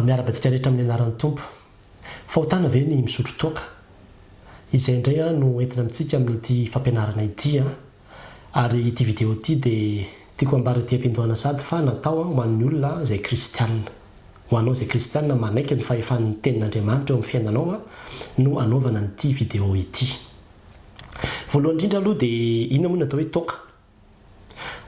Miarahaba antsika rehetra amin'ny anaran'ny Tompo. Fahotana ve ny misotro toaka? Izay indray no entina amintsika amin'ity fampianarana ity. Ary ity video ity dia tiako ambara ety am-piandohana sady fa natao ho an'ny olona izay kristiana. Ho anao izay kristiana manaiky ny fahefan'ny tenin'Andriamanitra eo amin'ny fiainanao no anaovana an'ity video ity. Voalohany indrindra aloha dia inona moa ny atao hoe toaka?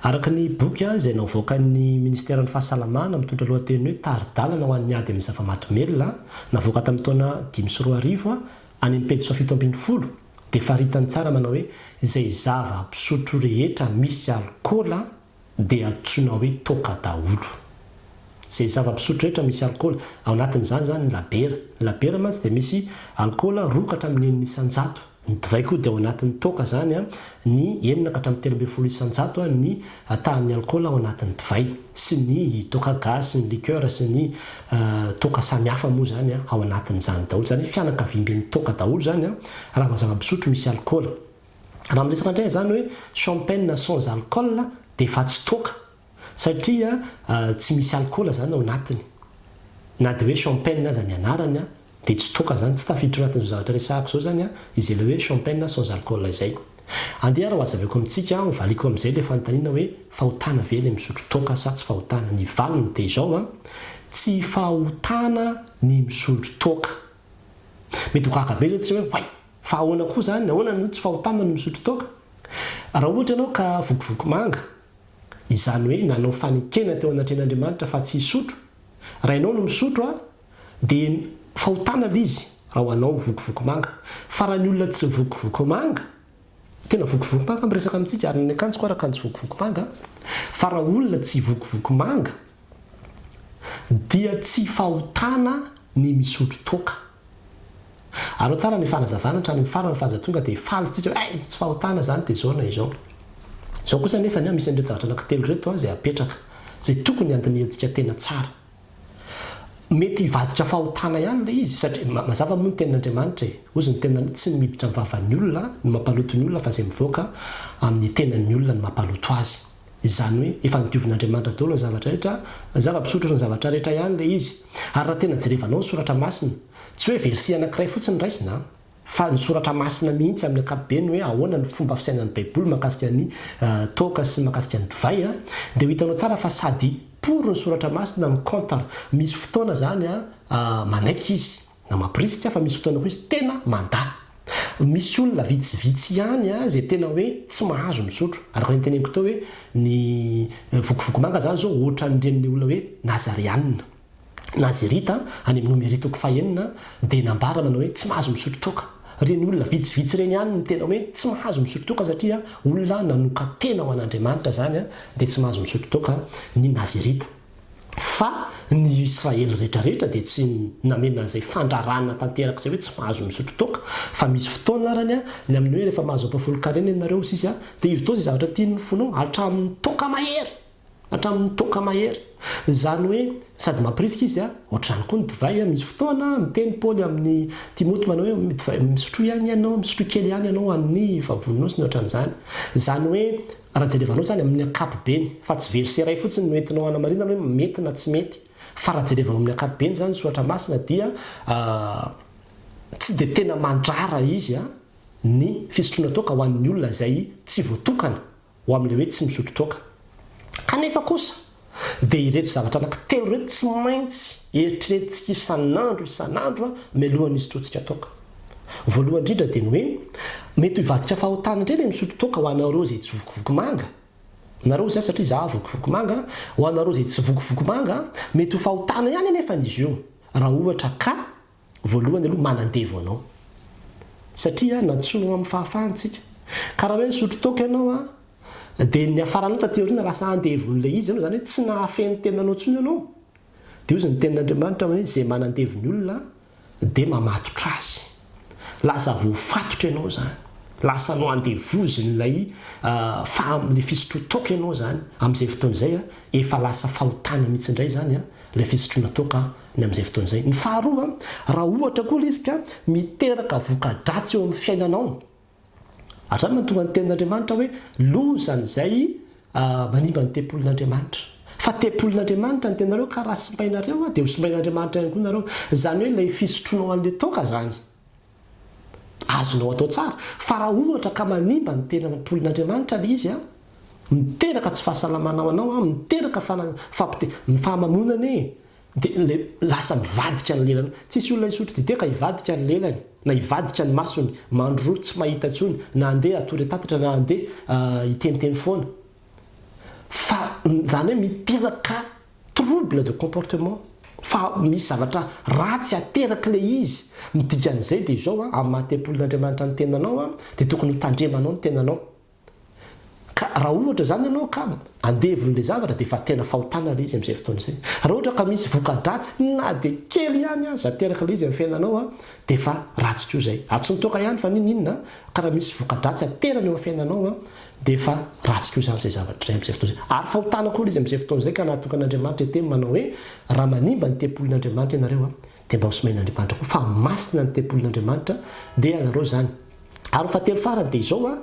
Araka ny boky izay navoakan'ny Ministeran'ny Fahasalamana mitondra lohateny hoe Tari-dalana ho an'ny ady amin'ny zava-mahadomelina, navoaka tamin'ny taona 2005, any amin'ny pejy fahafito ambin'ny folo, dia faritany tsara manao hoe izay zava-pisotro rehetra misy alikaola dia antsoina hoe toaka daholo. Izay zava-pisotro rehetra misy alikaola, ao anatin'izany izany ny labiera. Ny labiera mantsy dia misy alikaola roa ka hatramin'ny enina isan-jato. Ny divay koa dia ao anatin'ny toaka izany ny enina ka hatramin'ny 13% ny tahan'ny alikaola ao anatin'ny divay sy ny toaka gasy sy ny liqueur sy ny toaka samihafa moa izany ao anatin'izany daholo. Izany hoe fianakaviamben'ny toaka daholo izany raha vao zava-pisotro misy alikaola. Raha miresaka indray izany hoe champagne sans alcool dia efa tsy toaka satria tsy misy alikaola izany ao anatiny. Na dia hoe champagne aza ny anarany dia tsy toaka izany, tsy tafiditra ao anatin'izao zavatra resahako izao izany izay ilay hoe champagne sans alcool izay. Andeha ary ho hazavaiko amintsika, ho valiako amin'izay ilay fanontaniana hoe fahotana ve ilay misotro toaka sa tsy fahotana? Ny valiny dia izao an, tsy fahotana ny misotro toaka. Mety ho gaga be izao tsika hoe oay! Fa ahoana koa izany, ahoana no tsy fahotana ny misotro toaka? Raha ohatra ianao ka vokivoky manga, izany hoe nanao fanekena teo anatrehan'Andriamanitra fa tsy hisotro, raha ianao no misotro an, dia fahotana ilay izy raha ho anao vokivoky manga. Fa raha ny olona tsy vokivoky manga, tena vokivoky manga miresaka amintsika ary ny akanjoko ary akanjo vokivoky manga, fa raha olona tsy vokivoky manga dia tsy fahotana ny misotro toaka. Arao tsara ny fanazavana hatrany amin'ny farany fa aza tonga dia faly tsika hoe hay tsy fahotana izany dia izao na izao. Izao kosa anefa ny ahy misy an'ireto zavatra anankitelo ireto izay apetraka, izay tokony handinihantsika tena tsara. Mety hivadika fahotana ihany ilay izy satria mazava moa ny tenin'Andriamanitra e! Hozy ny tenin'Andriamanitra tsy ny miditra amin'ny vavan'ny olona no mampaloto ny olona fa izay mivoaka amin'ny tenan'ny olona no mampaloto azy. Izany hoe efa nodiovin'Andriamanitra daholo ny zavatra rehetra, zava-pisotro sy ny zavatra rehetra ihany ilay izy. Ary raha tena jerevanao ny soratra masina, tsy hoe verset anankiray fotsiny raisina an! Fa ny soratra masina mihitsy amin'ny ankapobeny hoe ahoana ny fomba fisainan'ny baiboly mahakasika ny toaka sy mahakasika ny divay dia ho hitanao tsara fa sady pour ny soratra masina no contre. Misy fotoana izany manaiky izy na mampirisika fa misy fotoana koa izy tena mandà. Misy olona vitsivitsy ihany izay tena hoe tsy mahazo misotro. Araka ny noteneniko teo hoe ny vokovoko manga izany izao ohatran'ireny olona hoe nazareanina. Nazirita, any amin'ny Nomery toko fahenina, dia nambara manao hoe tsy mahazo misotro toaka. Ireny olona vitsivitsy ireny ihany no tena hoe tsy mahazo misotro toaka satria olona nanokan-tena ho an'Andriamanitra izany dia tsy mahazo misotro toaka ny Nazirita. Fa ny Israely rehetrarehetra dia tsy namena an'izay fandrarana tanteraka izay hoe tsy mahazo misotro toaka fa misy fotoana arany ny amin'ny hoe rehefa mahazo ampahafolon-karena ianareo sisa dia ividio izay zavatra tian'ny fonao hatramin'ny toaka mahery. Hatramin'ny toaka mahery. Izany hoe sady mampirisika izy, ohatr'izany koa ny divay, misy fotoana miteny Paoly amin'i Timoty manao hoe divay misotroa ihany ianao, misotroa kely ihany ianao amin'ny vavoninao sy ny ohatran'izany. Izany hoe raha jerevanao izany amin'ny ankapobeny, fa tsy verset iray fotsiny no entinao hanamarinana hoe mety na tsy mety, fa raha jerevanao amin'ny ankapobeny izany ny soratra masina dia tsy dia tena mandrara izy ny fisotroana toaka ho an'ny olona izay tsy voatokana ho amin'ilay hoe tsy misotro toaka. Kanefa kosa dia ireto zavatra anankitelo ireto tsy maintsy eritreretintsika isan'andro isan'andro mialohan'ny hisotroantsika toaka. Voalohany indrindra dia ny hoe mety ho hivadika fahotana indray ilay misotro toaka ho anareo izay tsy vokivoky manga. Nareo izay satria izaho vokivoky manga, ho anareo izay tsy vokivoky manga, mety ho fahotana ihany anefa izy io raha ohatra ka Voalohany aloha manandevo anao. Satria nantsoina ho amin'ny fahafahana isika. Ka raha hoe nisotro toaka ianao an, dia ny niafaranao taty aoriana lasa andevon'ilay izy ianao, izany hoe tsy nahafehy ny tenanao intsony ianao. Dia hozy ny tenin'Andriamanitra hoe izay manandevo ny olona dia mamatotra azy. Lasa voafatotra ianao izany. Lasa noandevozin'ilay faha, ilay fisotroan-toaka ianao izany. Amin'izay fotoana izay efa lasa fahotana mihitsy indray izany ilay fisotroana toaka ny amin'izay fotoana izay. Ny faharoa, raha ohatra koa ilay izy ka miteraka voka-dratsy eo amin'ny fiainanao, hatrany mahatonga ny tenin'Andriamanitra hoe lozan'izay manimba ny tempolin'Andriamanitra. Fa tempolin'Andriamanitra ny tenareo ka raha simbainareo dia ho simbain'Andriamanitra ihany koa nareo. Izany hoe ilay fisotroanao an'ilay toaka izany azonao atao tsara fa raha ohatra ka manimba ny tempolin'Andriamanitra ilay izy an, miteraka tsy fahasalamana ho anao an, miteraka fana, fampite, ny fahamamoana anie e! Dia ilay lasa mivadika ny lelany. Tsisy olona hisotro dite ka hivadika ny lelany na hivadika ny masony, mandroroa tsy mahita intsony, na handeha hatory an-tatatra na handeha hiteniteny foana. Fa izany hoe miteraka trouble de comportement, fa misy zavatra ratsy aterak'ilay izy. Ny dikan'izay dia izao an, amin'ny maha tempolin'Andriamanitra ny tenanao an, dia tokony ho tandremanao ny tenanao. Ka raha ohatra izany ianao ka andevon'ilay zavatra dia efa tena fahotana ilay izy amin'izay fotoana izay. Raha ohatra ka misy voka-dratsy na dia kely ihany aza aterak'ilay izy amin'ny fiainanao dia efa ratsy koa izay. Ary tsy ny toaka ihany fa n'inon'inona ka raha misy voka-dratsy aterany eo amin'ny fiainanao dia efa ratsy koa izany izay zavatra izay amin'izay fotoana izay. Ary fahotana koa ilay izy amin'izay fotoana izay ka nahatonga an'Andriamanitra hiteny manao hoe raha manimba ny tempolin'Andriamanitra ianareo dia mba hosomain'Andriamanitra koa fa masina ny tempolin'Andriamanitra dia ianareo izany. Ary ny fahatelo farany dia izao an,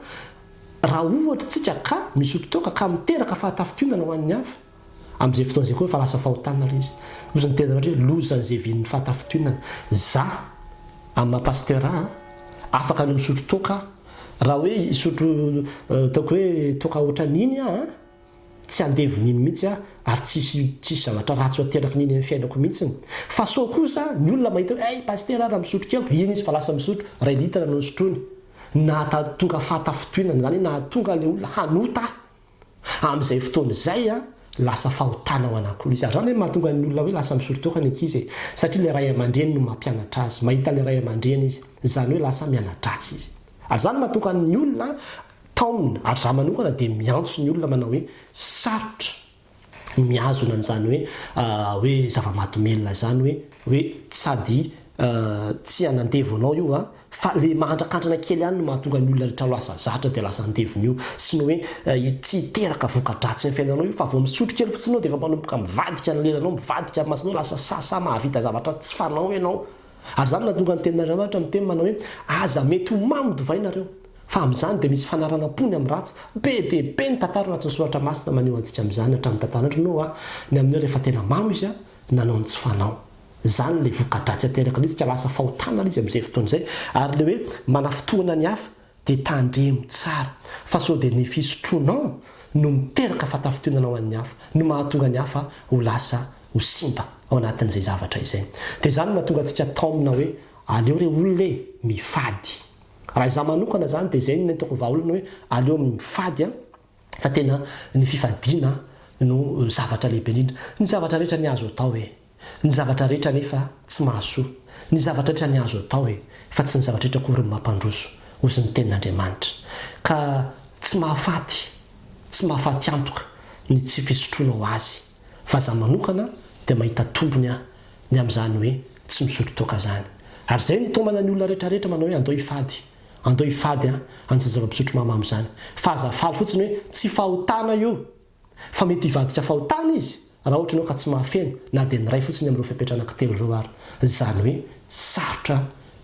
raha ohatra tsika ka misotro toaka ka miteraka fahatafintohinana ho an'ny hafa, amin'izay fotoana izay koa efa lasa fahotana ilay izy. Hozy ny tenin'Andriamanitra hoe lozan'izay vihin'ny fahatafintohinana. Za, amin'ny maha pasteur ahy an, afaka ny misotro toaka aho. Raha hoe hisotro ataoko hoe toaka ohatran'iny aho an, Tsy andevon'iny mihitsy aho ary tsisy tsisy zavatra ratsy ho aterakin'iny amin'ny fiainako mihitsiny. Fa sao kosa ny olona mahita hoe hey pasitera raha misotro kely, iny izy fa lasa misotro, iray litre no nosotroiny. Nahatonga fahatafintohinana, izany hoe nahatonga ilay olona hanota aho. Amin'izay fotoana izay an, lasa fahotana ho an'akoho ilay izy. Ary izany hoe mahatonga ny olona hoe lasa misotro toaka ny ankizy e. Satria ilay ray aman-dreny no mampianatra azy. Mahita ilay ray aman-dreny izy. Izany hoe lasa miana-dratsy izy. Ary izany no mahatonga ny olona taomina ary za manokana dia miantso ny olona manao hoe sarotra ny mihazona an'izany hoe hoe zava-mahadomelina izany hoe hoe sady tsy hanandevo anao io an fa le mahantrakantrana kely ihany no mahatonga ny olona rehetra ho lasa zatra dia lasa andevon'io sy ny hoe tsy hiteraka voka-dratsy amin'ny fiainanao io fa vao misotro kely fotsiny ianao dia efa manomboka mivadika ny lelanao mivadika ny masonao lasa sahasaha mahavita zavatra tsy fanao ianao ary izany no nahatonga ny tenin'Andriamanitra miteny manao hoe aza mety ho mamo divay nareo Fa amin'izany dia misy fanaranam-po ny amin'ny ratsy. Be dia be ny tantara anatin'ny Soratra Masina maneho antsika amin'izany hatramin'ny tantaran-dry Noa, ny amin'ny hoe rehefa tena mamo izy, nanao ny tsy fanao. Izany ilay voka-dratsy aterak'ilay izy ka lasa fahotana ilay izy amin'izay fotoana izay. Ary ilay hoe manafintohina ny hafa dia tandremo tsara fa sao dia ny fisotroanao no miteraka fahatafintohinana ho an'ny hafa, no mahatonga ny hafa ho lasa ho simba ao anatin'izay zavatra izay. Dia izany no mahatonga antsika taomina hoe aleo re olona e, mifady. Raha izaho manokana izany dia izay no nentiko vahaolana hoe aleo mifady an, fa tena ny fifadiana no zavatra lehibe indrindra. Ny zavatra rehetra anie azo atao e! Ny zavatra rehetra anefa tsy mahasoa. Ny zavatra rehetra anie azo atao e! Fa tsy ny zavatra rehetra akory no mampandroso, hozy ny tenin'Andriamanitra. Ka tsy mahafaty, tsy mahafaty antoka ny tsy fisotroana ho azy. Fa izaho manokana dia mahita tombony aho ny amin'izany hoe tsy misotro toaka izany. Ary izay no tomana ny olona rehetra rehetra manao hoe andao hifady, andao hifady an, an'izany zava-pisotro mahamamo izany. Fa aza faly fotsiny hoe tsy fahotana io, fa mety hivadika fahotana izy raha ohatra ianao ka tsy mahafeno na dia ny iray fotsiny amin'ireo fepetra anankitelo ireo ary. Izany hoe sarotra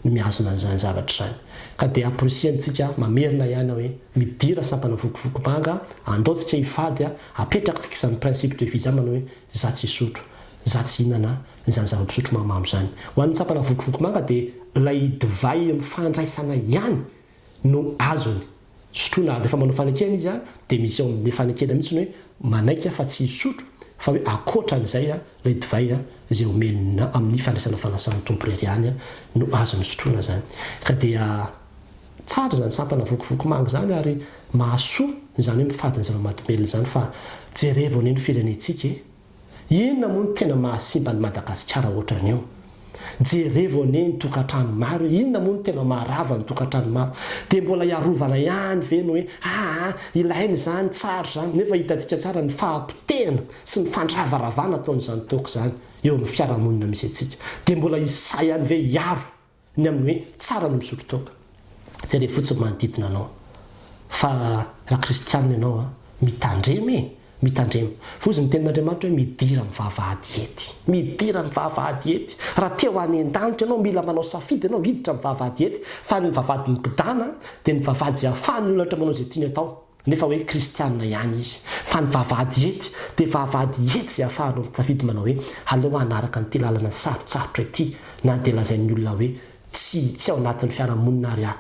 ny mihazona an'izany zavatra izany. Ka dia amporisihantsika mamerina ihany aho hoe midira sampana vokovoko manga, andao tsika hifady, apetrakitsika izany principe de vie izany manao hoe za tsy hisotro, za tsy hihinana izany zava-pisotro mahamamo izany. Ho an'ny sampana vokovoko manga dia ilay divay amin'ny fandraisana ihany no azony sotroina ary rehefa manao fanekena izy dia misy ao amin'ilay fanekena mihitsy ny hoe manaiky aho fa tsy hisotro fa hoe ankoatran'izay ilay divay izay omena amin'ny fandraisana fanasan'ny Tompo irery ihany no azony sotroina izany. Ka dia tsara izany sampana vokovoko manga izany ary mahasoa izany hoe mifady ny zava-mahadomelina izany fa jerevo anie ny firenentsika e! Inona moa no tena mahasimba an'i Madagasikara ohatran'io? Jerevo anie ny tokantrano maro e, inona moa no tena maharava ny tokantrano maro? Dia mbola hiarovana ihany ve ny hoe aa ilaina izany, tsara izany, nefa hitantsika tsara ny fahapotehana sy ny fandravaravana ataon'izany toaka izany eo amin'ny fiarahamonina misy antsika. Dia mbola hisy sahy ihany ve hiaro Ny amin'ny hoe tsara ny misotro toaka. Jereo fotsiny manodidina anao. Fa raha kristianina ianao an, mitandrema e! Mitandrema. Fa hozy ny tenin'Andriamanitra hoe midira amin'ny vavahady ety. Midira amin'ny vavahady ety. Raha te ho any an-danitra ianao, mila manao safidy ianao hiditra amin'ny vavahady ety. Fa ny vavahady migodàna dia ny vavahady izay ahafahan'ny olona rehetra manao izay tiany atao. Nefa hoe kristianina ihany izy. Fa ny vavahady ety dia vavahady ety izay ahafahanao mitsafidy manao hoe aleo hanaraka an'ity lalana sarotsarotra ity na dia lazain'ny olona hoe tsy tsy ao anatin'ny fiarahamonina ary aho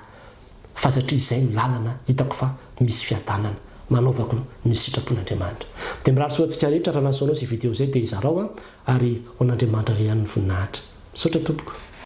fa satria izay no lalana hitako fa misy fiadanana. Manaovako ny sitrapon'Andriamanitra. Dia mirary soa antsika rehetra raha nahasoa anao izay video izay dia izarao an ary ho an'Andriamanitra irery ihany ny voninahitra. Misaotra tompoko.